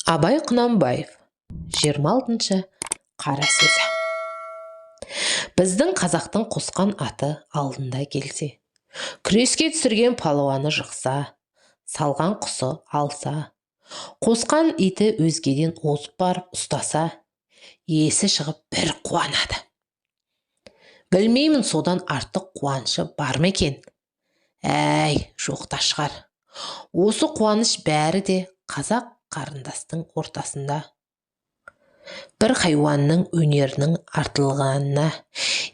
Абай Құнанбаев, 26-шы қара сөзі. Біздің қазақтың қосқан аты алдында келсе, күреске түсірген палуаны жықса, салған құсы алса, қосқан иті өзгеден озып барып ұстаса, есі шығып бір қуанады. Білмеймін, содан артық қуанышы бар ма екен? Әй, жоқ та шығар. Осы қуаныш бәрі де қазақ қарындастың ортасында бір хайуанның өнерінің артылғанына,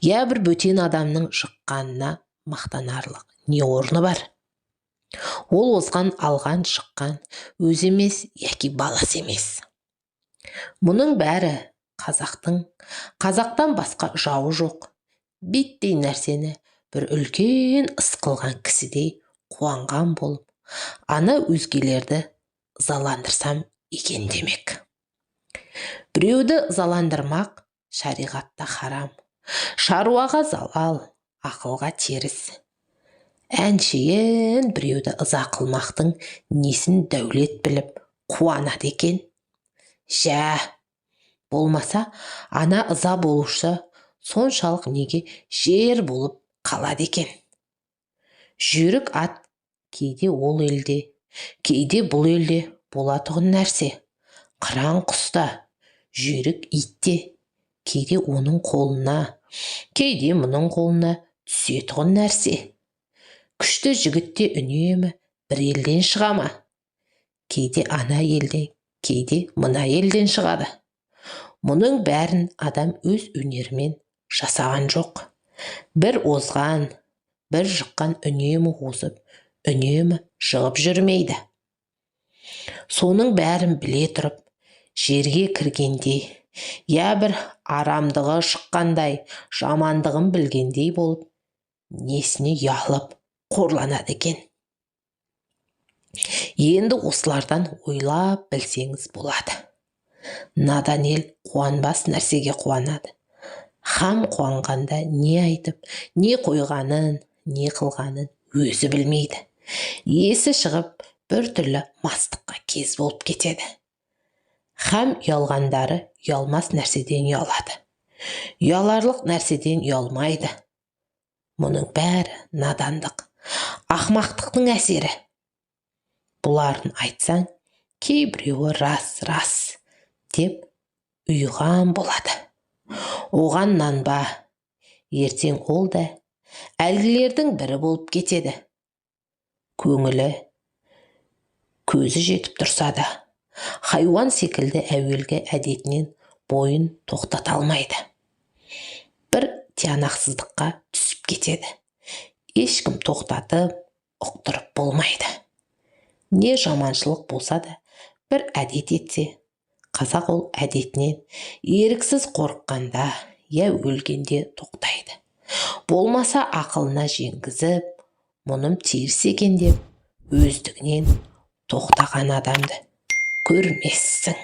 я бір бөтен адамның жыққанына мақтанарлық не орны бар? Ол озған, алған, шыққан өзі емес яки баласы емес. Мұның бәрі қазақтың қазақтан басқа жауы жоқ биттей нәрсені бір үлкен іс қылған кісідей қуанған болып, ана өзгелерді ызаландырсам екен демек. Біреуді ызаландырмақ шариғатта харам, шаруаға залал, ақылға теріс. Әншейін біреуді ыза қылмақтың несін дәулет біліп қуанады екен? Жә, болмаса ана ыза болушы соншалық неге жер болып қалады екен? Жүйрік ат кейде ол елде, кейде бұл елде болатұғын нәрсе. Қыран құс та, жүйрік ит те кейде оның қолына, кейде мұның қолына түсетұғын нәрсе. Күшті жігіт те үнемі бір елден шыға ма? Кейде ана елден, кейде мына елден шығады. Мұның бәрін адам өз өнерімен жасаған жоқ. Бір озған, бір жыққан үнемі озып, үнемі жығып жүрмейді. Соның бәрін біле тұрып, жерге кіргендей, я бір арамдығы шыққандай, жамандығын білгендей болып, несіне ұялып қорланады екен? Енді осылардан ойлап білсеңіз болады. Надан ел қуанбас нәрсеге қуанады. Хам қуанғанда не айтып, не қойғанын, не қылғанын өзі білмейді. Есі шығып, бір түрлі мастыққа кез болып кетеді. Хам ұялғандары ұялмас нәрседен ұялады, ұяларлық нәрседен ұялмайды. Мұның бәрі надандық, ақмақтықтың әсері. Бұларын айтсаң, кейбіреуі рас, рас деп ұйыған болады. Оған нанба, ертең ол да әлгілердің бірі болып кетеді. Көңілі, көзі жетіп тұрса да, хайуан секілді әуелгі әдетінен бойын тоқтата алмайды. Бір тиянақсыздыққа түсіп кетеді. Ешкім тоқтатып, ұқтырып болмайды. Не жаманшылық болса да бір әдет етсе, қазақ ол әдетінен еріксіз қорыққанда, я өлгенде тоқтайды. Болмаса ақылына жеңгізіп, мұным теріс екен деп өздігінен тоқтаған адамды көрмессің.